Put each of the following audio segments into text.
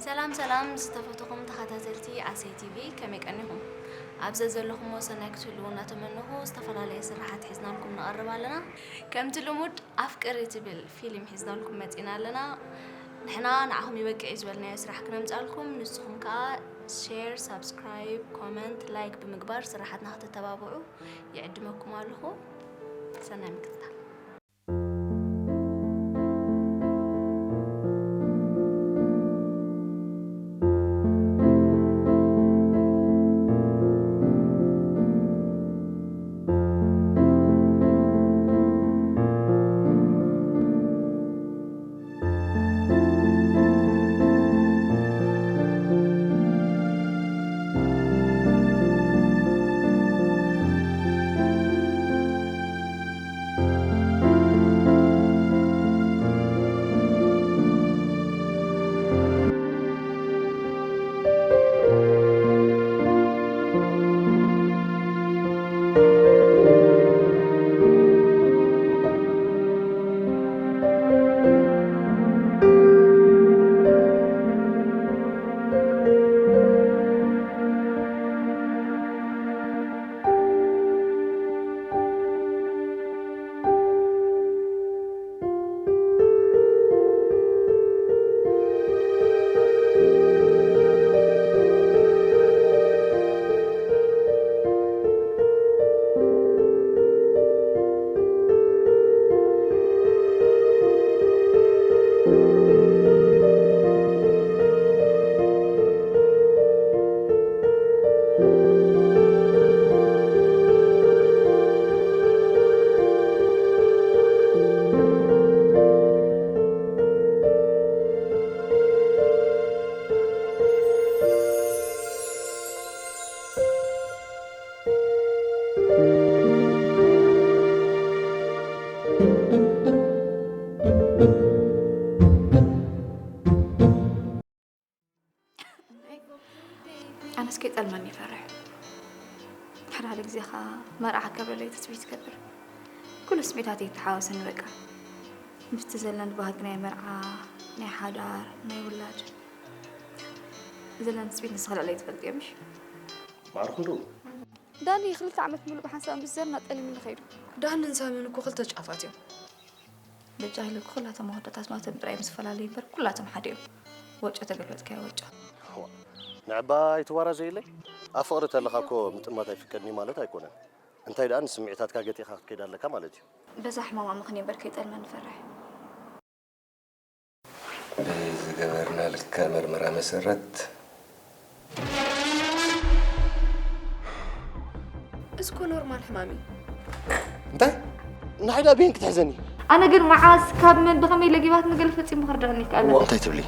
ሰላም ሰላም ዝተፈተኹም ተኸታተልቲ ኣሰይ ቲቪ፣ ከመይ ቀኒኹም? ኣብ ዘዘለኹሞ ሰናይ ክትህልዉ እናተመነኹ ዝተፈላለየ ስራሓት ሒዝናልኩም ንቐርብ ኣለና። ከምቲ ልሙድ ኣፍቅሪ ትብል ፊልም ሒዝናልኩም መጺና ኣለና። ንሕና ንዓኹም ይበቅዕ እዩ ዝበልናዮ ስራሕ ክነምጻልኩም፣ ንስኹም ከኣ ሼር፣ ሳብስክራይብ፣ ኮመንት፣ ላይክ ብምግባር ስራሓትና ክትተባብዑ ይዕድመኩም ኣለኹ። ሰናይ ምክትታል። ኣነስ ከይጠልመኒ ይፈርሕ። ሓደ ሓደ ግዜ ኸኣ መርዓ ክገብረለይ ትጽቢት ይገብር። ኩሉ ስሜታተይ ይተሓዋወሰኒ በቃ። ምስቲ ዘለኒ ባህጊ ናይ መርዓ፣ ናይ ሓዳር፣ ናይ ውላድ ዘለኒ ትጽቢት ንስኺ ልዕለይ ትፈልጥዮ ምሽ? ማዕረ ክንድኡ። ዳኒ ክልተ ዓመት ሙሉእ ብሓንሳብ ምስ ዘርና ጠሊምኒ ከይዱ። ዳንን ሳምን እኮ ክልተ ጫፋት እዮም። በጃ ኢለኩ ኩላቶም መወዳእታት ማተም ጥራይ ምስ ፈላለዩ እምበር ኩላቶም ሓደ እዮም። ወጮ ተገልበጥካዮ ወጮ። እዋ፣ ንዕባ ኣይትዋራዘይለይ። ኣብ ፍቕሪ ተለኻ እኮ ምጥማት ኣይፍቀድን እዩ ማለት ኣይኮነን። እንታይ ደኣ ንስምዒታትካ ገጢኻ ክትከይድ ኣለካ ማለት እዩ። በዛ ሕማማ ምኽንያት እምበር ከይጠልመኒ ፈርሕ። ብዝገበርናልካ መርመራ መሰረት። እዚ እኮ ኖርማል ሕማም እዩ። እንታይ? ንዓይ ደኣ ብሄን ክትሕዘኒ? ኣነ ግን መዓስ፣ ካብ መን፣ ብኸመይ ለጊባትኒ ገለ ፈጺሙ ክርድኣኒ ይከኣል። እንታይ ትብሊ?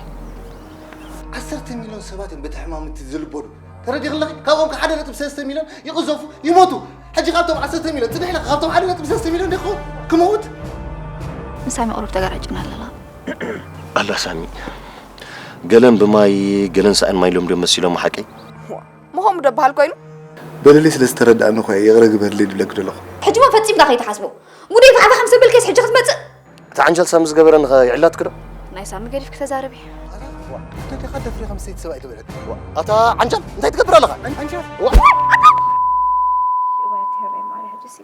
ዓሰርተ ሚልዮን ሰባት እዮም በቲ ሕማም እቲ ዝልበዱ። ተረዲእኺ ኣለኺ? ካብኦም ከ ሓደ ነጥቢ ሰለስተ ሚልዮን ይቕዘፉ፣ ይሞቱ። ሕጂ ካብቶም ዓሰርተ ሚልዮን ጽንሕ ኢልካ ካብቶም ሓደ ነጥቢ ሰለስተ ሚልዮን ዲኹ ክመውት? ንሳሚ ቁሩብ ተጋራጭና ኣለና። ኣላ ሳሚ፣ ገለን ብማይ ገለን ሳእን ማይ ኢሎም ድዮም መሲሎም ሓቀይ? ዋ፣ ምኾም ዶ በሃል ኮይኑ? በደለይ ስለ ዝተረድኣኒ እኮ እየ ይቕረ ግበርለይ ድብለኪ ዘለኹ። ሕጂ እውን ፈጺምካ ከይትሓስቦ። ጉደይ ተዓበ ከም ሰበልከስ ሕጂ ክትመጽእ? እቲ ዓንጃል ሳሚ ዝገበረኒ ኸ ይዕላትኪ ዶ? ናይ ሳሚ ገዲፍኪ ተዛረቢ። ኣታ ዲኻ ደፍሪኻ ምስ ሰይቲ ሰብኣይ ትውዕል? ዋ፣ ኣታ ዓንጃል እንታይ ትገብር ኣለኻ? ዓንጃል? ዋ! እዋይ፣ ኣቲ ህራይ ማርያ፣ ሕጂሲ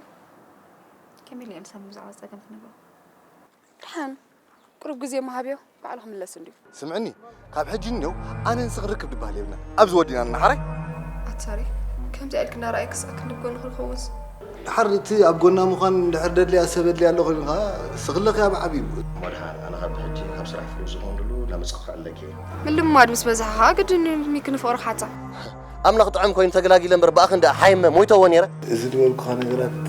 ከመይ ኢለ እየ ንሳሚ ብዛዕባ ጸገም ክነግሮ? ደሓን፣ ቁሩብ ግዜ ምሃብዮ፣ ባዕሉ ክምለስ እንድዩ። ስምዕኒ፣ ካብ ሕጂ እኒኦ ኣነ ንስኺ ርክብ ድበሃል የብልና። ኣብዚ ወዲና ንሓራይ። ኣቲ ሳሪ፣ ከምዚኣ ኢልኪ እናረኣየኪ ክሳዕ ክንዲ ኣብ ጎንኺ ንኸውንስ? ድሓር እቲ ኣብ ጎና ምዃን እንድሕር ደድልያ ሰብ ኣድልያ ኣሎ ኮይኑ ኸዓ፣ ንስኺ ኣለኺ ኣብ ዓብዩ። እሞ ደሓን፣ ኣነ ካብ ብሕጂ ካብ ስራሕ ፍሉይ ዝኾንሉ ላመጻኹ ኣለኪ። ምልማድ ምስ በዝሐ ኸዓ ግድን እዩ ሚኪ ንፍቕሪ ክሓጻ። ኣምላኽ ጥዑም ኮይኑ ተገላጊለ እምበር ብኣኺ እንድኣ ሓይመ ሞይተዎ ነይረ። እዚ ዝበልኩኻ ነገራት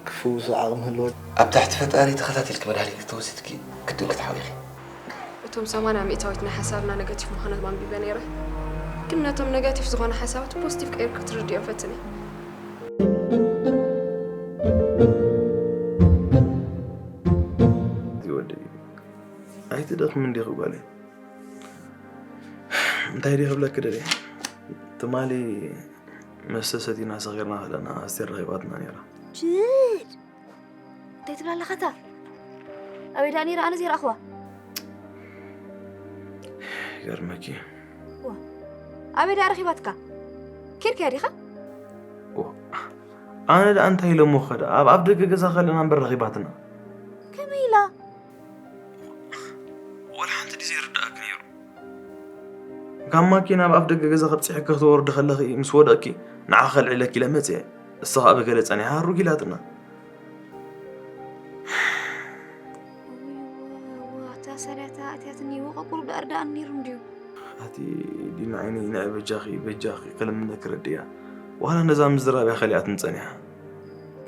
ክፍውሶ ዓቕሚ ህልወት። ኣብ ትሕቲ ፈጣሪ ተኸታቲልኪ መድሃኒት ተወሲድኪ ግድን ክትሓዊ ኢኺ። እቶም ሰማንያ ሚእታዊት ናይ ሓሳብና ነገቲቭ ምዃናት ኣንቢበ ነይረ። ግን ነቶም ነገቲቭ ዝኾነ ሓሳባት ፖዚቲቭ ቀይርኪ ክትርድዮም ፈትኒ። ይወደይ፣ ኣይትደኽምን ዲኺ ጓለይ? እንታይ ድየ ክብለኪ ደልየ? ትማሊ መስተ ሰቲና ሰኺርና ከለና ኣስቴር ረኺባትና ነይራ። ጅል! እንታይ ትብላ ኣለኻ እታ? ኣበይ ደኣ ነይራ? ኣነ ዘይረኣኽዋ። ይገርመኪ፣ ኣበይ ደኣ ረኺባትካ? ኬድካያ ዲኻ? ዋ፣ ኣነ ደኣ እንታይ ኢለ እሞ ክኸዳ? ኣብ ኣፍ ደገ ገዛ ከለና እምበር ረኺባትና። ከመይ ኢላ? ወላ ሓንቲ ድዩ ዘይርድኣኪ ነይሩ? ካብ ማኪና ኣብ ኣፍ ደገ ገዛ ከብጽሐኪ ክትወርዲ ከለኺ ምስ ወደቕኪ ንዓኺ ከልዕለኪ ኢለ መጽየ። እሳ ኸኣ ብገለ ጸኒሓ ሃሩግ ኢላትና። እታ ሰሪያታ ኣትያትኒ ወቐ ቁሩብ ደኣ ርዳኣኒ ነይሩ እንድዩ። ኣቲ ዲና ዓይነይ ንዒ በጃኺ በጃኺ ክልምነኪ ረድእያ። ዋላ ነዛ ምዝራብ እያ ከሊኣትኒ ጸኒሓ።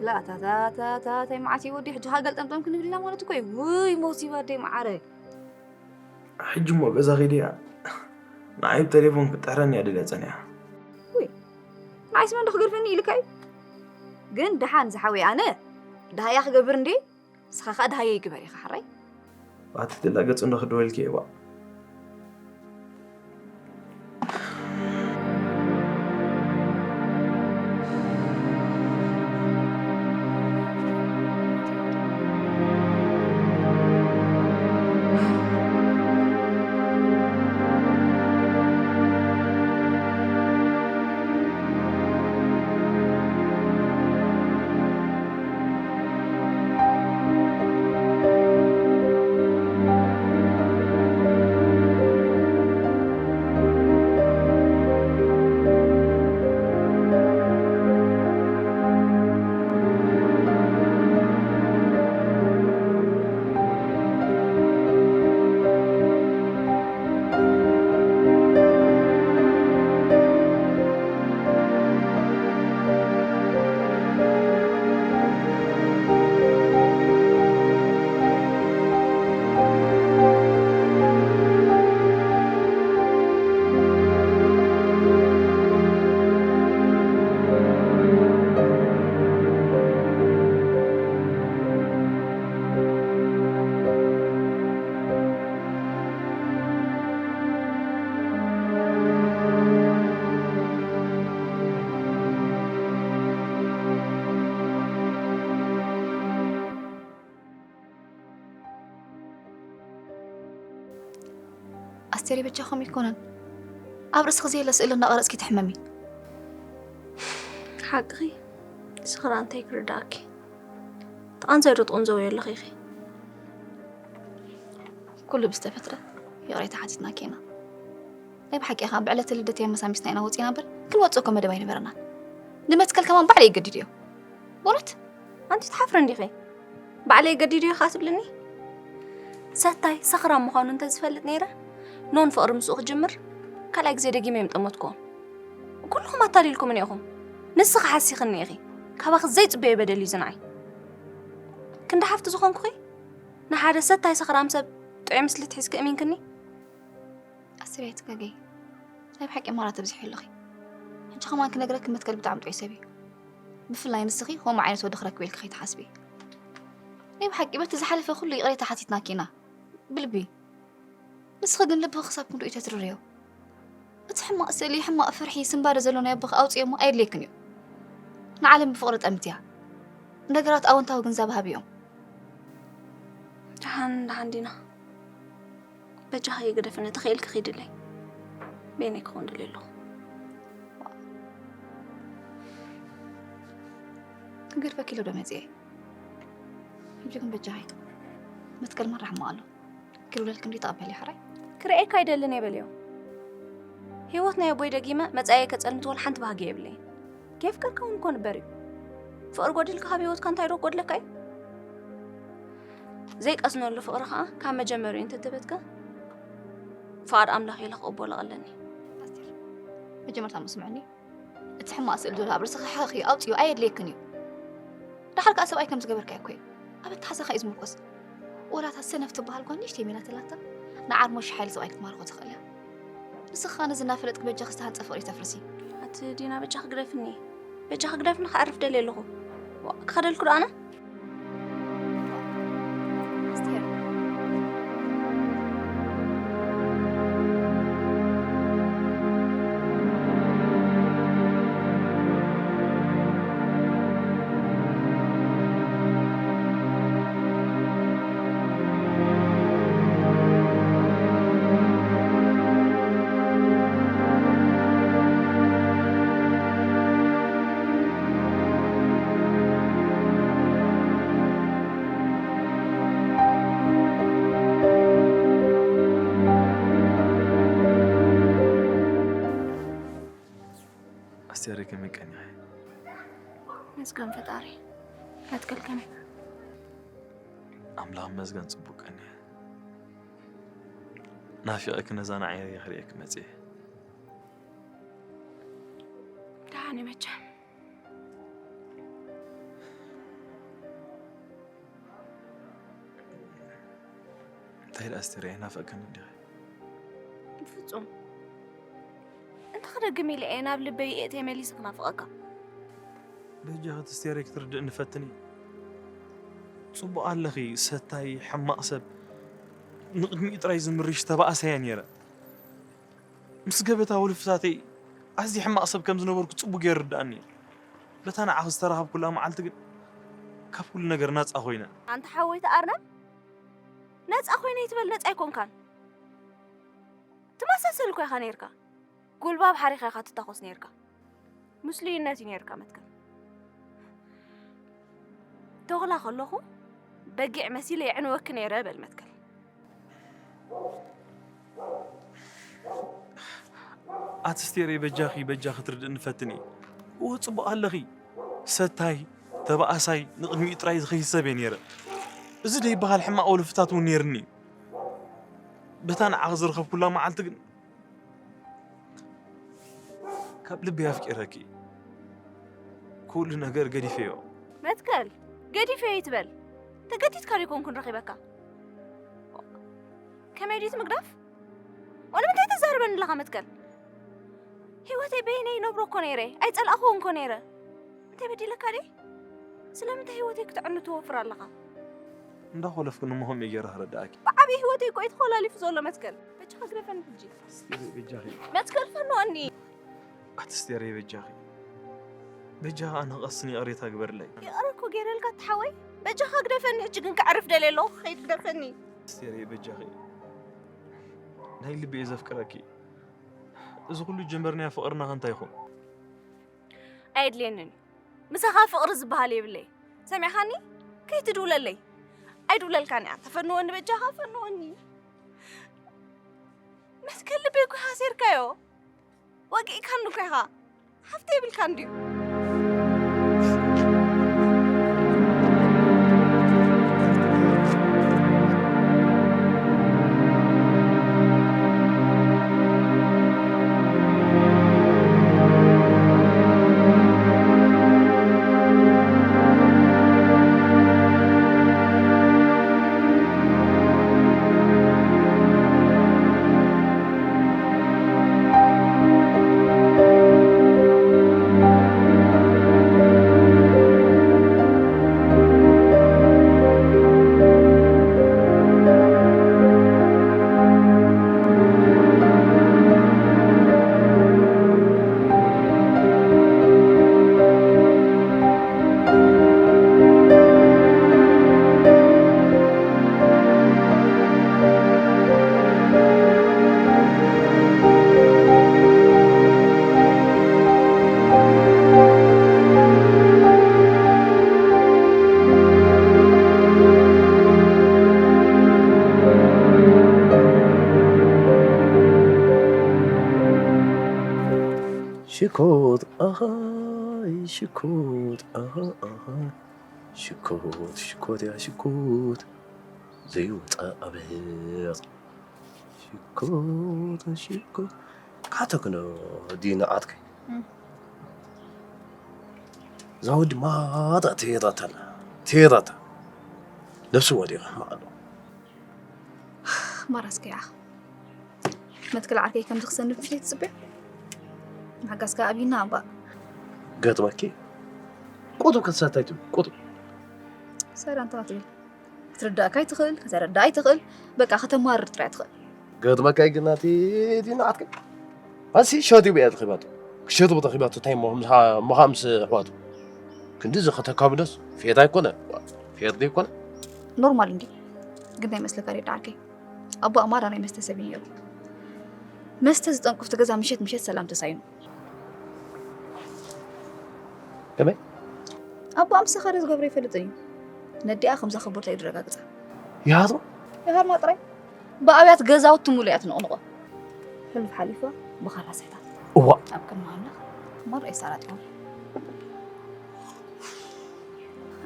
ላታታታታታይ መዓት እዩ ወዲ ሕጂ ሃገል ጠምጠም ክንብል ኢና ማለት እኮ እዩ። ውይ ሞሲባ ኣደይ መዓረ። ሕጂ እሞ ገዛ ኺደ እያ። ንዓይ ብቴሌፎን ክትጥሕረኒ እያ ደልያ ጸኒሓ። ውይ ንዓይስ መን ዶ ክገድፈኒ ኢልካ እዩ። ግን ደሓን ዝሓወይ ኣነ ደሃያ ክገብር እንዴ። ንስኻ ኸኣ ደሃየ ይግበር ኢኻ ሓራይ። ኣቲ ትላገጽ እንዶ ክደወልኪ እየ ዋ። ኣስቴር በጃ ከምኡ ኣይኮነን። ኣብ ርእስኺ ዘየለ ስእሊ እናቐረጽኪ ትሕመሚ። ሓቅኺ። ስኽራ እንታይ ክርዳእኪ? ተቐንዘሪ ትቕንዘዊ ኣለኺ ኢኺ። ኩሉ ብዝተፈጥረ ይቕሬታ ሓቲትናኪ ኢና። ናይ ብሓቂ ኢኻ፣ ብዕለተ ልደተይ ኣመሳሚስና ኢና ወጺና እምበር፣ ክንወጽእ እኮ መደብ ኣይነበረናን። ንመትከል ከማን ባዕለይ ገዲደዮ። በእውነት? ኣንቲ ትሓፍሪ እንዲኺ? ባዕለይ ገዲደዮ ኢኻ ትብልኒ? ሰታይ ሰኽራም ምዃኑ እንተዝፈልጥ ነይረ፣ ኖን ፍቕሪ ምስኡ ክጅምር፣ ካልኣይ ግዜ ደጊመ ኣይምጠመትክዎን። ኩልኹም ኣታሊልኩምኒ ኢኹም። ንስኺ ሓሲኽኒ ኢኺ። ካባኺ ዘይጽበዮ በደል እዩ ዝንዓይ። ክንዲ ሓፍቲ ዝኾንኩኺ፣ ንሓደ ሰታይ ሰኽራም ሰብ ጥዑይ ምስሊት ሒዝኪ እሚንክኒ? ኣስቴር ኣይትጋገዪ። ናይ ብሓቂ ኣማራት ተብዚሒ ኣለኺ። ሕጂ ከማን ክነግረኪ መትከል ብጣዕሚ ጥዑይ ሰብ እዩ። ብፍላይ ንስኺ ከምኡ ዓይነት ወዲ ክረክብ ኢልኪ ከይትሓስቢ። ናይ ብሓቂ በቲ ዝሓለፈ ኩሉ ይቕሬታ ሓቲትናኪ ኢና። ብልቢ። ንስኺ ግን ልብኺ ክሳብ ክንድኡ እዩ ተትርርዮ። እቲ ሕማቕ ስእሊ፣ ሕማቕ ፍርሒ፣ ስንባደ ዘሎ ናይ ኣቦኺ ኣውጽእዮ እሞ ኣየድልየክን እዩ። ንዓለም ብፍቕሪ ጠምትያ። ነገራት ኣወንታዊ ግንዛበ ሃብዮም። ደሓን ደሓን ዲና። በጃኺ ግደፍኒ፣ ተኽኢልኪ ኺድለይ። በይነይ ክኾን ደልየ ኣለኹ። ክገድፈኪ ኢለ ዶ መጽኤ? ሕጂ ግን በጃኺ። መትከል ማራ ሕማቕ ኣሎ። ክብለልኪ እንዲ ተቐበሊ ሕራይ። ክርእየካ ኣይደልን እየ በልዮ። ህይወት ናይ ኣቦይ ደጊመ መጻኢየ ከጸልምት ወላ ሓንቲ ባህጊ የብለይን። ከየፍቀርካ እውን እኮ ንበር እዩ። ፍቕሪ ጎዲልካ ካብ ህይወትካ እንታይ ዶ ክጎድለካ እዩ? ዘይቀስነሉ ፍቕሪ ኸኣ ካብ መጀመሪኡ እንተተበትከ ፍቓድ ኣምላኽ ኢለ ክቕበሎ ቀለኒ። ኣስቴር፣ መጀመርታ እሞ ስምዕኒ። እቲ ሕማቕ ስእሊ ዘሎ ኣብ ርእስኺ ሓኺ ኣውጽዮ ኣየድልየክን እዩ። ደሓር ከኣ ሰብኣይ ከም ዝገበርካዮ እኮ እዩ። ኣብ ኣተሓሳኻ እዩ ዝምርኮስ። ወላ እታ ሰነፍ ትበሃል ጓል ንእሽተይ ሜላ ተላታ ንዓርሞሽ ሓይሊ ሰብኣይ ክትማርኾ ትኽእል እያ። ንስኺ ከኣ ነዚ እናፈለጥኪ በጃኺ ዝተሃንጸ ፍቕሪ ተፍርሲ። ኣቲ ዲና በጃኺ ግደፍኒ። በጃኺ ግደፍኒ ክዓርፍ ደልየ ኣለኹ። ዋ፣ ክኸደልኩ ዶ ኣነ? ኣስቴር። ኣስቴረይ ከመይ ቀኒኺ? መስገን ፈጣሪ። መትከል ከመይ? ኣምላኽ መስገን ጽቡቕ ቀኒኺ። ናፊቐኪ ነዛ ንዓይ ክርእየኪ መጺኤ። ደሓን እየ መቸም። እንታይ ደኣ ኣስቴር፣ ኣይናፈቅክን እንዲኺ? ብፍጹም። እንተ ክደግም ኢለ እየ ናብ ልበይ እየ ተመሊሰ ክናፍቐካ። በጃኺ ኣስቴር ክትርድእኒ ፈትኒ። ጽቡቕ ኣለኺ፣ ሰታይ፣ ሕማቕ ሰብ፣ ንቕድሚኡ ጥራይ ዝምርሽ ተባእሰ እየ ነይረ። ምስ ገበታ ወልፍታተይ ኣዝየ ሕማቕ ሰብ ከም ዝነበርኩ ጽቡቕ ገይሩ ይርድኣኒ እዩ። በታ ንዓኺ ዝተራኸብኩላ መዓልቲ ግን ካብ ኩሉ ነገር ናጻ ኮይነ። ኣንታ ሓወይ፣ ተኣርነብ፣ ነጻ ኮይነ ይትበል፣ ነጻ ኣይኮንካን። ትመሳሰል እኮ ኢኻ ነይርካ። ጉልባብ ሓሪኻ ኢኻ ትታኾስ ነይርካ። ምስሉይነት እዩ ነይርካ መትከል። ተኹላ ከለኹ በጊዕ መሲለ የዕንወኪ ነይረ በል መትከል። ኣቲ ኣስቴረይ በጃኺ፣ በጃኺ ትርድእኒ ፈትኒ። እወ ጽቡቕ ኣለኺ። ሰታይ፣ ተባኣሳይ፣ ንቕድሚኡ ጥራይ ዝኸይድ ሰብ እየ ነይረ። እዚ ደይበሃል ሕማቕ ወልፍታት እውን ነይርኒ እዩ። በታ ንዓኺ ዝረኸብኩላ መዓልቲ ግን ካብ ልበይ ኣፍቂረኪ። ኩሉ ነገር ገዲፈዮ። መትከል፣ ገዲፈዮ ይትበል። ተገዲድካ ዶ ኣይኮንኩን ረኺበካ? ከመይ ድዩ እቲ ምግዳፍ? ዋላ ንምንታይ ተዛርበኒ ኣለኻ መትከል? ህይወተይ በይነይ ይነብሮ እኮ ነይረ፣ ኣይጸላእኹዎን እኮ ነይረ። እንታይ በዲለካ ድየ? ስለምንታይ ህይወተይ ክተዕኑ ትወፍር ኣለኻ? እንዳኾለፍኩ እሞ ከምኡ ገይረ ክረድኣኪ። ብዓብዪ ህይወተይ እኮ እዩ ተኾላሊፉ ዘሎ መትከል። በጃኻ ግደፈኒ ሕጂ። ኣስቴረይ በጃኺ። መትከል ፈንወኒ። ኣቲ ኣስቴረይ በጃኺ። በጃኻ ኣነ ቀስን ይቕሬታ ግበርለይ። ይቕረ እኮ ገይረልካ ተሓወይ። በጃኻ ግደፈኒ ሕጂ ግን ከዕርፍ ደልየ ኣለኹ። ክኸይድ ግደፈኒ። ኣስቴረይ በጃኺ። ናይ ልቢ እየ ዘፍቅረኪ። እዚ ኩሉ ጀመርናዮ ፍቕርና ከ እንታይ ይኹን? ኣየድልየንን እዩ። ምሳኻ ፍቕሪ ዝበሃል የብለይ። ሰሚዕኻኒ? ከይትድውለለይ። ኣይድውለልካን እያ። ተፈንወኒ በጃኻ፣ ፈንወኒ። መትከል ልበይ እኮ ኢኻ ኣሲርካዮ። ወጊእካኒ እኮ ኢኻ። ሃፍቲ የብልካን ድዩ? ሽኮት ኣሃይ ሽኮት ኣሃ ኣሃ ሽኮት ሽኮት እያ ሽኮት ዘይወፃ ኣበጥ ሽኮት ሽኮት ካተክኖ ዲና ዓትከይ እዛ ወዲ ማታ ትሄዳታላ ትሄዳታ ነብሲ ወዲኻ ማዕሎ ማራስከያ መትከል ዓርከይ ከምዚ ክሰንፍ ምሽ ትጽበዮ ምሕጋዝካ ኣብይና ኣባ ገጥመኪ ቁጥብ ክትሰታይ ትብል ቁጥብ ሰይዳ እንታይ ትብል ክትርዳእካ ኣይትኽእል ከተረዳ ኣይትኽእል በቃ ከተማርር ጥራይ ትኽእል ገጥመካ ግናቲ ዲና ዓትከይ ኣሲ ሸዲቡ እያ ተኺባቶ ክሸድቡ ተኺባቶ እንታይ ምኻ ምስ ኣሕዋቱ ክንዲ እዚ ከተካብደስ ፌት ኣይኮነ ፌት ዘይኮነ ኖርማል እንዲ ግን እንታይ መስለካ ሬዳ ዓርከይ ኣቦ ኣማራ ናይ መስተ ሰብ እዩ ነይሩ መስተ ዝጠንቁፍቲ ገዛ ምሸት ምሸት ሰላም ተሳይኑ ከመይ ኣቦ ኣምሳኻ ዶ ዝገብሮ ይፈልጥን እዩ ነዲኣ ከምዛ ከቦርታ ይድረጋግፃ ይሃቶ ይሃርማ ጥራይ ብኣብያት ገዛውቲ ሙሉ እያ ትንቕንቖ ሕሉፍ ሓሊፋ ብኻራ ሰሕታት እዋ ኣብ ቅድሚ ኣምላኽ እሞ ርእሳ ኣላጢዎም።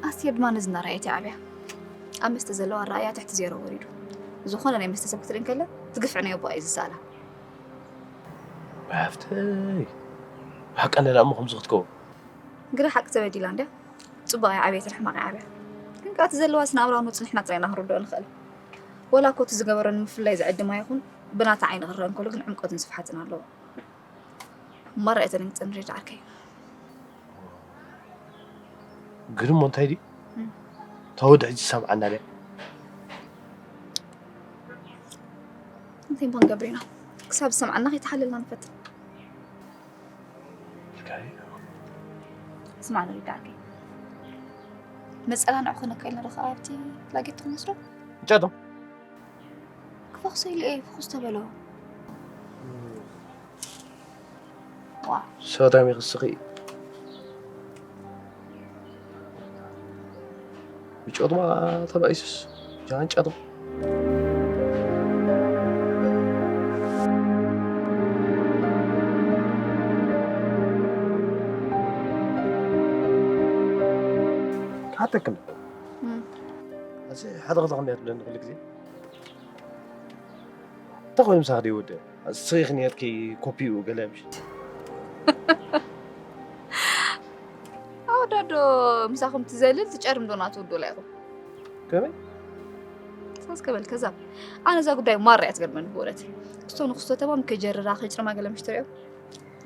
ኣስቴር ድማ ነዚ እናረኣየት እያ ዓብያ። ኣብ መስተ ዘለዋ ኣረኣእያ ትሕቲ ዜሮ ወሪዱ። ዝኾነ ናይ መስተ ሰብ ክትርኢ እንከላ ትግፍዕ ናይ ኣቦኣ እዩ ዝሰኣላ። ሓፍተይ፣ ብሓቂ ኣነ ደኣ እሞ ከምዚ ክትከውን። ግዳ ሓቂ ተበዲላ እንድያ። ጽቡቕ እያ ዓብየትን ሕማቕ እያ ዓብያ። ግን ከኣ እቲ ዘለዋ ስነ ኣእምራዊ ነውጺ ንሕና ጥራይ ኢና ክንርድኦ ንኽእል። ወላ እኮ እቲ ዝገበሮ ንምፍላይ ዝዕድማ ይኹን ብናታ ዓይኒ ክረአ እንከሎ ግን ዕምቆትን ስፍሓትን ኣለዎ። እሞ ኣረኣእያ ተደንግጸኒ ሬድዮ ዓርከይ። ግን እሞ እንታይ ድዩ? እታ ወዲ ሕጂ ዝሰምዓና ድያ? እንታይ እሞ ክንገብር ኢና? ክሳብ ዝሰምዓና ከይተሓለልና ንፈትን። ስማዕ ንሪዳ ዓርከይ። መጸናንዒ ኮነካ ኢልና ዶ ከኣ ኣብቲ ላጌት ትኽነስ ዶ? እንጨቶም ክፈኽሶ ኢሉ እየ ፍኹስ ተበሎ። ዋ ሰዳም ይኽስኺ። ብጨጥማ ተባኢሱስ ጃን ጨጥማ ካተክን እም። እዚ ሓደ ክልተ ክንደይ ትብለኒ ኩሉ ግዜ እንታይ ኮይኑ ምሳኽ ደይወደ ስሪኽ ነርኪ ኮፒኡ ገለ ምሽ ኣወዳዶ ምሳኹም ትዘልል ትጨርም ዶ ናትወዶ ላይ ኢኹም ከመይ ሳስ ከበል ከዛብ ኣነ እዛ ጉዳይ ማራ እያ ትገርመኒ ብእውነት ክስቶ ንክስቶ ተማም ከጀርራ ከጭርማ ገለ ምሽ ትሪኦ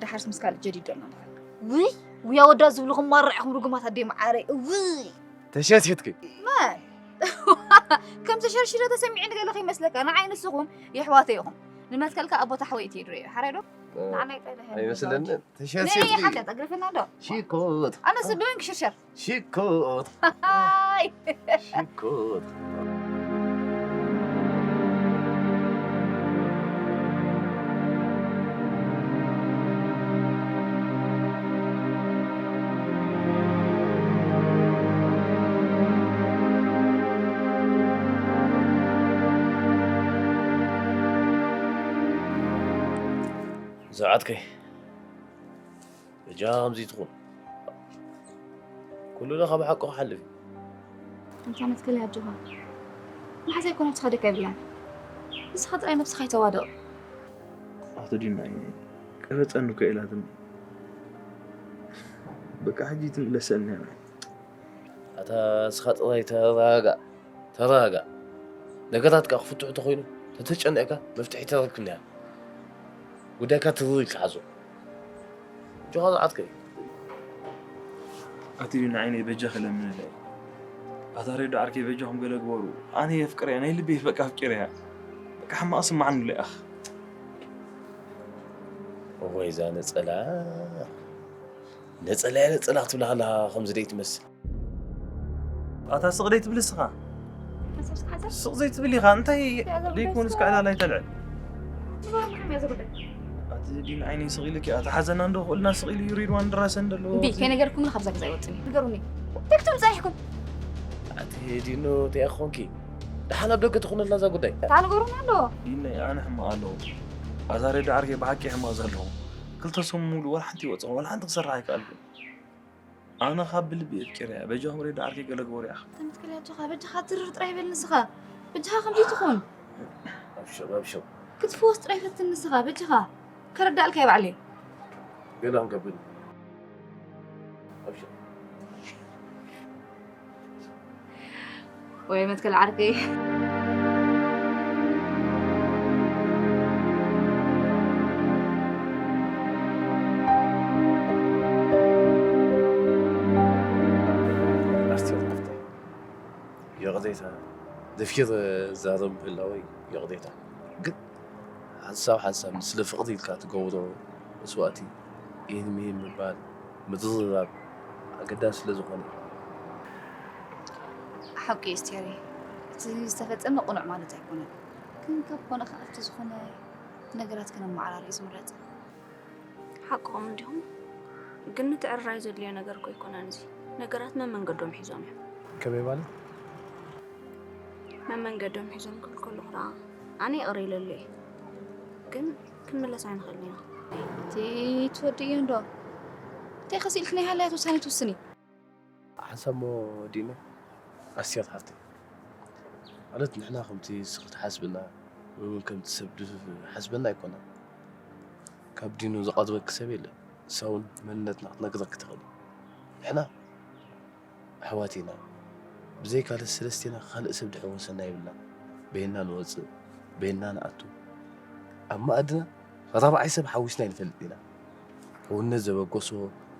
ደሓርስ ምስ ካልእ ጀዲድ ዶና ንኽእል ውይ ውይ ኣወዳት ዝብልኹም ማራ ኢኹም ርጉማት ኣደይ መዓረይ እውይ ተሸትኪ መን ከም ተሸርሽረ ተሰሚዑ ንገለ ከይመስለካ ንዓይ ንስኹም የሕዋተ ኢኹም ንመትከልካ ኣቦ ታሕወይ እቲ ድሮ እዩ ሓራይ ዶ ንዓናይ ቀይረ ኣይመስለንን ንይ ተሸትኪ ሓጢኣት ኣግርፍና ዶ ሽኮት ኣነስ ብመን ክሽርሸር ሽኮት ኣይ ሽኮት ዝዓትከይ እጃ ከምዚ ትኹን ኩሉ ዶ ካብ ሓቁ ክሓልፍ እዩ እንታ መትከል ኣጆኻ መሓዛ ይኮነ ኣብቲ ከደካ የብላን ንስኻ ጥራይ ነብስኻ ይተዋደቕ ኣቶ ዲና ቀበፀኒ እኮ ኢላትኒ በቃ ሕጂ ትምለሰልና እያ ኣታ እስኻ ጥራይ ተረጋጋእ ተረጋጋእ ነገራት ከዓ ክፍትሑ ተኮይኑ ተተጨነቅካ መፍትሒ ተረክብና እያ ጉዳይካ ትርር ኢልካ ሓዞ እጆኻ ዝዓትከ እዩ ኣቲ ንዓይነይ በጃ ክለምንለ ኣታ ሬዶ ዓርከይ በጃኹም ገለ ግበሩ ኣነ የፍቅር እያ ናይ ልቢ በቃ ኣፍቂር እያ በቃ ሕማቕ ስማዓኒ ለኣኽ ወይ እዛ ነፀላ ነፀላ እያ ነፀላ ክትብላ ከለኻ ከምዚ ደይ ትመስል ኣታ ስቕ ደይ ትብል እስኻ ስቕ ዘይትብል ኢኻ እንታይ ደይኮን እስካ ዕላል ኣይተልዕል ኣቲ ዲን ዓይነይ ስቕ ኢልኪ ኣቲ ሓዘና እንዶ ክእልና ስቕ ኢሉ እዩ ሪድዋን ድራሰ እንደለዎ እምቢ ከይነገርኩምኒ ካብዛ ገዛ ይወፅኒ ንገሩኒ እንታይ ክትብሉ ፀኒሕኩም ኣቲ ዲኖ እንታይ ኮንኪ ደሓን ኣብ ደገ ትኹነልና እዛ ጉዳይ እታ ንገሩና ኣሎ ዲን ኣነ ሕማቕ ኣለዎ ኣዛ ሬዳ ዓርከይ ብሓቂ ሕማቕ ዘለኹም ክልተ ሰሙን ሙሉ ዋላ ሓንቲ ይወፅኹም ዋላ ሓንቲ ክሰርሕ ኣይከኣልኩን ኣነ ካብ ብልቢ እፍቂረ እያ በጃኹም ሬዳ ዓርከይ ገለ ግበሩ ኢኻ ተምትክል ኣጆኻ በጃኻ ትርር ጥራይ በል ንስኻ በጃኻ ከምዚ ትኹን ኣብሽር ኣብሽር ክትፍወስ ጥራይ ፈትን ንስኻ በጃኻ ከረዳእልካ እየ ባዕለይ ገለ ክንገብር ኣብሽር ወይ መትከል ዓርከይ ኣስቴር ሓፍተይ ይቕሬታ ደፊር ዛረብ ምህላወይ ይቕሬታ ግን ሓንሳብ ሓንሳብ ንስለ ፍቕሪ ኢልካ ትገብሮ መስዋእቲ ኢህን ምሂን ምባል ምድርራብ ኣገዳሲ ስለ ዝኾነ እዩ ሓቂ እዩ ስቴሪ እቲ ዝተፈጸመ ቁኑዕ ማለት ኣይኮነን ግን ካብ ኮነ ከኣ ኣብቲ ዝኾነ ነገራት ከነመዓራርዩ ዝምረጽ ሓቅኹም እንዲኹም ግን ምትዕርራይ ዘድልዮ ነገር እኮ ኣይኮነን እዚ ነገራት መመንገዶም ሒዞም እዮም ከመይ ማለት መመንገዶም ሒዞም ክብል ከለኹ ደኣ ኣነ ይቕረ ኢለሉ እየ ግን ክንምለስ ኣይንኽእልን ኢና እቲ ትወድእዮ እንዶ እንታይ ከሲልክ ናይ ሃላያት ውሳኔ ትውስኒ? ሓንሳብ እሞ ዲነ ኣስያት ሓፍተይ፣ ማለት ንሕና ከምቲ ንስኺ ትሓስብና ወይ እውን ከምቲ ሰብ ድፍፍ ሓስበና ኣይኮናን። ካብ ዲኑ ዝቐርበኪ ሰብ የለን። ንሳ እውን መንነትና ክትነግረኪ ትኽእል እያ። ንሕና ኣሕዋት ኢና። ብዘይ ካልእ ሰለስቴና ካልእ ሰብ ድሕወሰና የብልና። በይንና ንወፅእ፣ በይንና ንኣቱ። ኣብ መኣድና ራብዓይ ሰብ ሓዊስና ኣይንፈልጥ ኢና። ሕውነት ዘበገሶ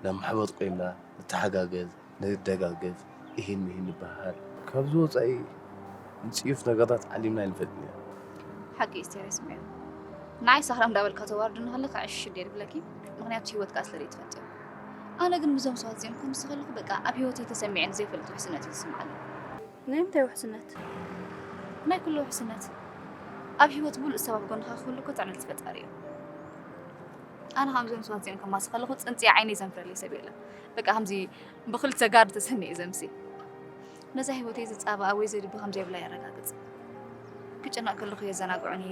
ናብ ማሕበር ቆይምና ንተሓጋገዝ፣ ንደጋገፍ፣ እሂን ምሂን ንበሃል። ካብዚ ወፃኢ ንፅዩፍ ነገራት ዓሊምና ኣይንፈልጥን ኢና። ሓቂ እዩ ስቴር ኣይስምዕን። ንዓይ ሰኽራም እንዳበልካ ተዋርድኒ ከለኻ ዕሽ እንድየ ድብለኪ፣ ምኽንያቱ ህይወትካ ስለ ዘይትፈልጥዮ። ኣነ ግን ምስዞም ሰባት እዚኦም ክምስስ ከለኹ በቃ ኣብ ህይወተይ ተሰሚዕኒ ዘይፈልጥ ውሕስነት እዩ ዝስምዓኒ። ናይ ምንታይ ውሕስነት? ናይ ኩሉ ውሕስነት። ኣብ ህይወት ብሉጽ ሰብ ኣብ ጎንኻ ክህሉ እኮ ጥዕነት ፈጣሪ እዩ። ኣነ ከምዞም ሰባት እዚኦም ከማሲ ከለኹ ጽንጽያ ዓይነይ ዘንፍረለይ ሰብ የለን። በቃ ከምዚ ብኽልተ ጋር ተሰኒየ ዘምሲ። ነዛ ህይወተይ ዝጻባኣ ወይ ዘድቢ ከም ዘይብላ የረጋግጽ። ክጭነቕ ከለኹ የዘናግዑኒ፣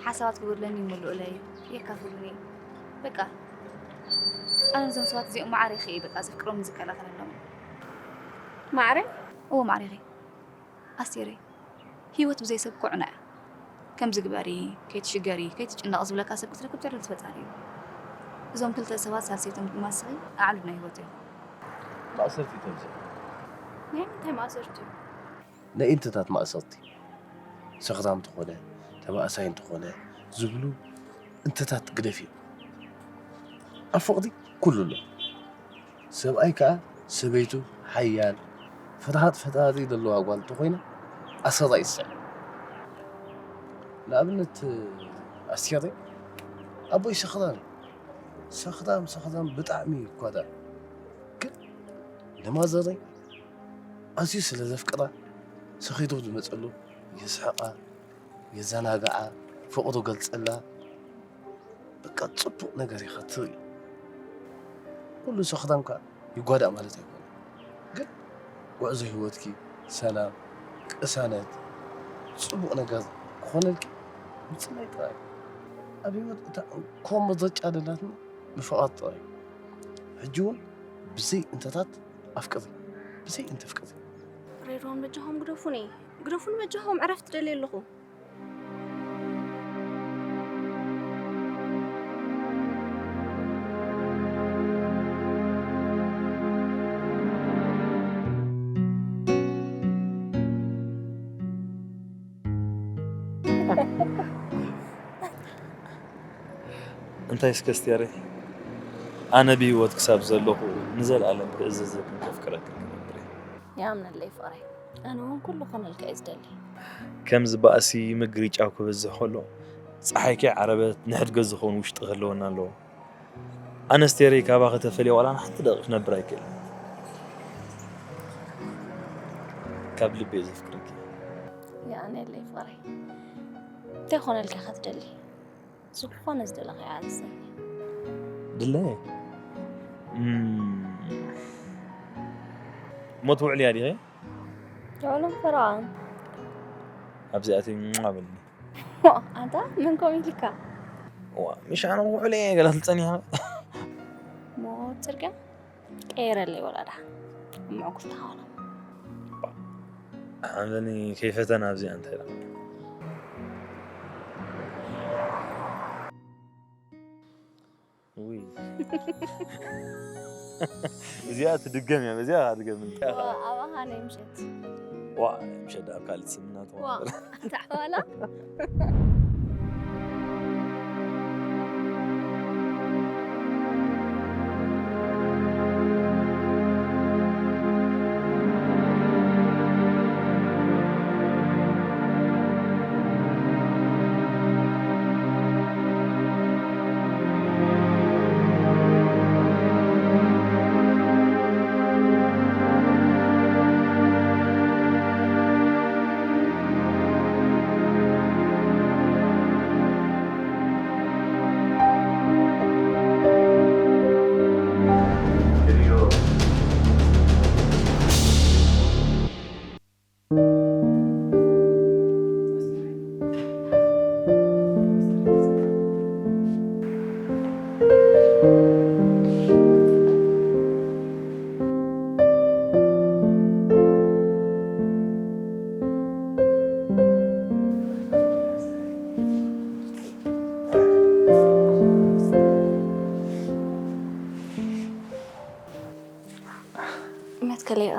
ሓሳባት ክጎድለኒ ይምልኡለይ፣ የካፍሉኒ። በቃ ኣነ ነዞም ሰባት እዚኦም ማዕረ ኢኺ እየ በቃ ዘፍቅሮምን ዝከላኸለሎም። ማዕረ? እዎ ማዕረ ኢኺ ኣስቴረይ። ህይወት ብዘይ ሰብ ኩዕና እያ። ከምዚ ግበሪ፣ ከይትሽገሪ፣ ከይትጭነቒ ዝብለካ ሰብ ክትረክብ ትዕድል ፈጣሪ እዩ። እዞም ክልተ ሰባት ሳልሰይቶም ድማ ንስኺ ኣዕሉል ናይ ህይወት እዮም። ማእሰርቲ ተብዝሕ። ናይ ምንታይ ማእሰርቲ እዩ? ንእንትታት ማእሰርቲ፣ ሰኽራም እንተኾነ፣ ተባእሳይ እንተኾነ ዝብሉ እንትታት ግደፍዮ። ኣብ ፍቕሪ ኩሉ ኣሎ። ሰብኣይ ከኣ ሰበይቱ ሓያል ፍርሃት ፈጣሪ ዘለዋ ጓል እንተኾይና ኣሰራ ይስዕብ። ንኣብነት ኣስቴረይ ኣቦይ ሰኽራም እዩ። ሰኽራም ሰኽራም ብጣዕሚ ይኮራ። ግን ንማዘረይ ኣዝዩ ስለ ዘፍቅራ ሰኺሩ ዝመጸሉ የስሕቓ፣ የዘናግዓ፣ ፍቕሩ ገልጸላ። በቃ ጽቡቕ ነገር ኢኻ ትርኢ። ኩሉ ሰኽራም ከኣ ይጓዳእ ማለት ኣይኮነን። ግን ጉዕዞ ህይወትኪ ሰላም፣ ቅሳነት፣ ጽቡቕ ነገር ክኾነልኪ ምጽላይ ጥራይ። ኣብ ህይወት እታ እንኮ ምርጫ ደላትና ምፍቓር ጥራይ። ሕጂ እውን ብዘይ እንተታት ኣፍቅሪ፣ ብዘይ እንተ ኣፍቅሪ። ሬድዋን በጃኹም ግደፉኒ፣ ግደፉኒ በጃኹም፣ ዕረፍቲ ደልየ ኣለኹ። እንታይ እስከ ኣስቴረይ፣ ኣነ ብህይወት ክሳብ ዘለኹ ንዘለኣለም ክእዘዘክን ከፍቅረክን ክነብር እየ። ይኣምነለይ ፍቕረይ፣ ኣነ እውን ኩሉ ክኾነልካ እየ ዝደሊ። ከምዚ ባእሲ ምግርጫው ክበዝሕ ከሎ፣ ጸሓይ ከይዓረበት ንሕድገት ዝኸውን ውሽጢ ክህልወና ኣለዎ። ኣነ ኣስቴረይ ካባኺ ተፈልየ ዋላ ንሓንቲ ደቂቕ ክነብር ኣይክእልን። ካብ ልቢ እየ ዘፍቅረኪ። ይኣምነለይ ፍቕረይ፣ እንታይ ክኾነልካ ኢኻ ትደሊ? ዝኾነ ዝደለኻዮ ኣዘዘኒ። ድለ እሞ ትውዕልያ ዲኺ? ትውዕሎ ፈረቓ። ኣብዚኣተይ ሟ በልኒ። ኣንታ መን ከምኡ ኢልካ? ዋ ምሽ ኣነ ውዕለ ገለ ትልፀኒ ኢኻ። እሞ ፅርግያ ቀይረለይ ወላ ደሓን ምዕጉርታ ኾነ። ሓምለኒ ከይፈተና ኣብዚኣ እንታይ ኢላ? ውይ እዚኣ ትድገም እያ። እዚኣ ትድገም ኣባኻ ናይ ምሸት ዋ ምሸት ኣብ ካልእ ስምና ተዋፈረ ኣንታ ኣሕዋላ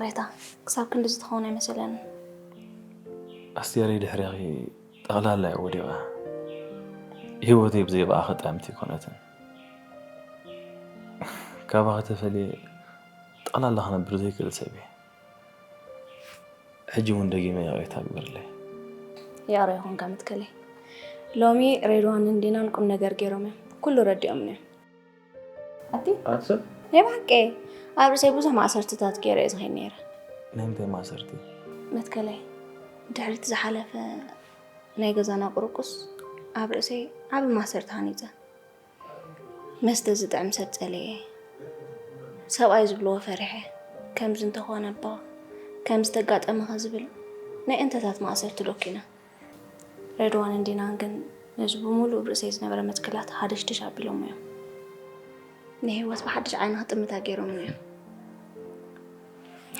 ሬታ፣ ክሳብ ክንድዚ ትኸውን ኣይመሰለንን። ኣስቴረይ ድሕሬኺ ጠቕላላ እያ ወዲቓ። ህይወተይ ብዘይ ብኣኺ ጥዕምቲ ኣይኮነትን። ካባኺ ተፈልየ ጠቕላላ ክነብር ዘይክእል ሰብ እየ። ሕጂ እውን ደጊመ ይቕሬታ ግበርለይ። ይቕረ ይኹንካ መትከለይ። ሎሚ ሬድዋንን ዲናን ቁም ነገር ገይሮም እዮም። ኩሉ ረዲኦምኒ እዮም። ኣቲ ኣንሰ ናይ ብሓቂ ኣብ ርእሰይ ብዙሕ ማእሰርትታት ገይረ እየ ዝኸይድ ነይረ። ናይ ምንታይ ማእሰርቲ? መትከለይ፣ ድሕሪቲ ዝሓለፈ ናይ ገዛና ቁርቁስ ኣብ ርእሰይ ዓቢ ማእሰርቲ ሃኒጸ። መስተ ዝጥዕም ሰብ ጸሊኤ፣ ሰብኣይ ዝብልዎ ፈሪሐ፣ ከምዚ እንተኾነ እባ፣ ከምዚ ተጋጠመኸ ዝብል ናይ እንተታት ማእሰርቲ ዶኪነ። ሬድዋንን ዲናን ግን ነዚ ብምሉእ ርእሰይ ዝነበረ መትከላት ሃደሽደሽ ኣቢሎሞ እዮም። ንህይወት ብሓድሽ ዓይኒ ክጥምታ ገይሮሞ እዮም።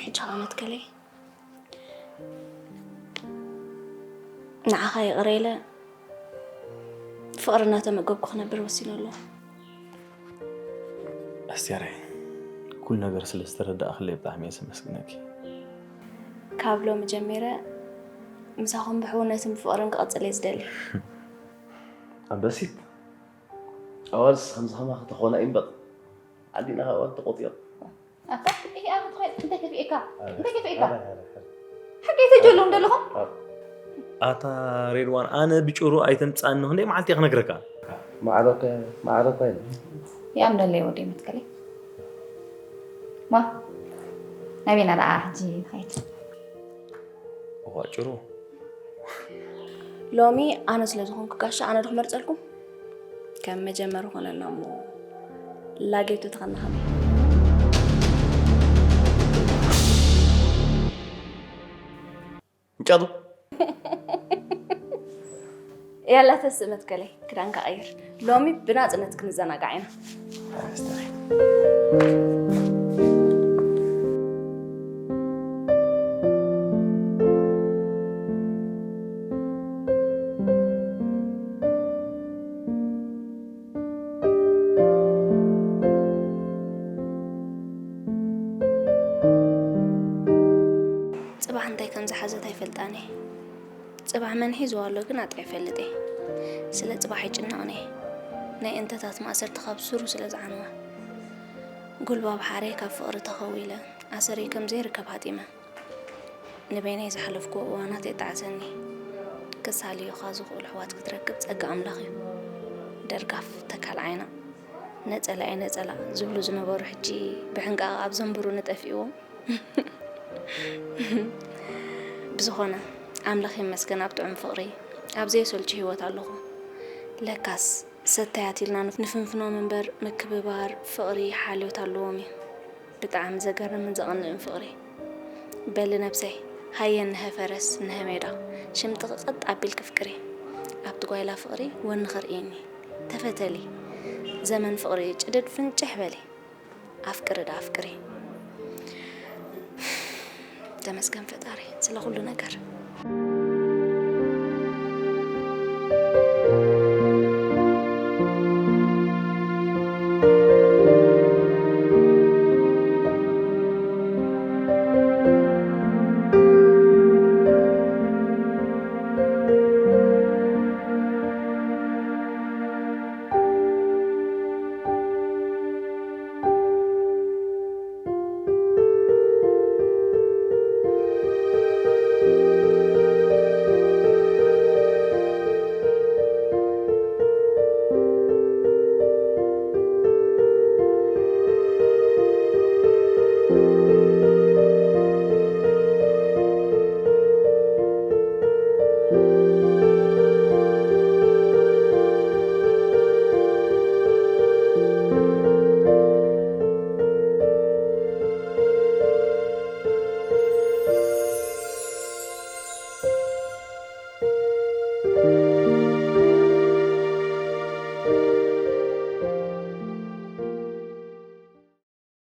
ሕጂ ኸኣ መትከለይ ንዓኻ ይቕረ ኢለ ፍቕሪ እናተመገብኩ ክነብር ወሲነ ኣለኹ። ኣስቴረይ፣ ኩሉ ነገር ስለ ዝተረዳእክለይ ብጣዕሚ እየ ዘመስግነኪ። ካብ ሎሚ ጀሚረ ምሳኹም ብሕውነትን ብፍቕርን ክቐጽል እየ ዝደሊ። ኣንበሲት፣ ኣዋልስ ከምዚ ከማኺ ተኾና እምበር፣ ዓዲና ካብ ኣዋልድ ተቖጺኦም። ኣታ፣ እሂ፣ ኣታ፣ እንታይ ከፊኤካ? እንታይ ከፊኤካ? ሓቂ ተጀሎም ዘለኹም? ኣታ ሬድዋን፣ ኣነ ብጭሩ ኣይተምጻኒ፣ ክንደይ መዓልቲ እየ ክነግረካ? ማዕረከ፣ ማዕረከ ኢለ። ያም ደለይ ወደይ መትከለይ። ማ፣ ናበይና ደኣ ሕጂ ንኸይድ? እዋ ጭሩ። ሎሚ ኣነ ስለ ዝኾንኩ ጋሻ፣ ኣነ ዶ ክመርጸልኩም? ከም መጀመሪ ኾነና እሞ ላጌቱ ተኸና ከመይ? እንጨዱ። ያላ ተስእ መትከለይ፣ ክዳንካ ቀይር። ሎሚ ብናጽነት ክንዘናጋዕ ኢና። ጽባሕ እንታይ ከም ዝሓዘት ኣይፈልጣን እየ። ጽባሕ መን ሒዝዋ ኣሎ ግን ኣጣ ይፈልጥ እየ። ስለ ጽባሕ ኣይጭነቕን እየ። ናይ እንተታት ማእሰርቲ ካብ ሱሩ ስለ ዝዓንዋ። ጉልባብ ሓረይ ካብ ፍቕሪ ተኸዊለ፣ ኣሰረይ ከም ዘይርከብ ሃጢመ። ንበይነይ ዝሓለፍክዎ እዋናት የጣዕሰኒ። ክሳልዩኻ ዝኽእሉ ኣሕዋት ክትረክብ ጸጋ ኣምላኽ እዩ። ደርጋፍ፣ ተካል ዓይና፣ ነጸላ'የ ነጸላ ዝብሉ ዝነበሩ ሕጂ ብሕንቃቕ ኣብ ዘንብሩኒ ጠፊእዎም። ብዝኾነ፣ ኣምላኽ ይመስገን ኣብ ጥዑም ፍቕሪ፣ ኣብ ዘየሰልቹ ህይወት ኣለኹ። ለካስ ሰታያት ኢልና ንፍንፍኖም እምበር ምክብባር፣ ፍቕሪ፣ ሓልዮት ኣለዎም እዩ። ብጣዕሚ ዘገርምን ዘቕንእን ፍቕሪ። በሊ ነብሰይ፣ ሃየ እንሀ ፈረስ፣ እንሀ ሜዳ፣ ሽምጥኺ ቀጥ ኣቢልኪ ኣፍቅሪ። ኣብቲ ጓይላ ፍቕሪ ወንኺ ኣርእይኒ። ተፈተሊ። ዘመን ፍቕሪ ጭድድ ፍንጭሕ በሊ። ኣፍቅሪ ደኣ ኣፍቅሪ። ተመስገን ፈጣሪ ስለ ኩሉ ነገር።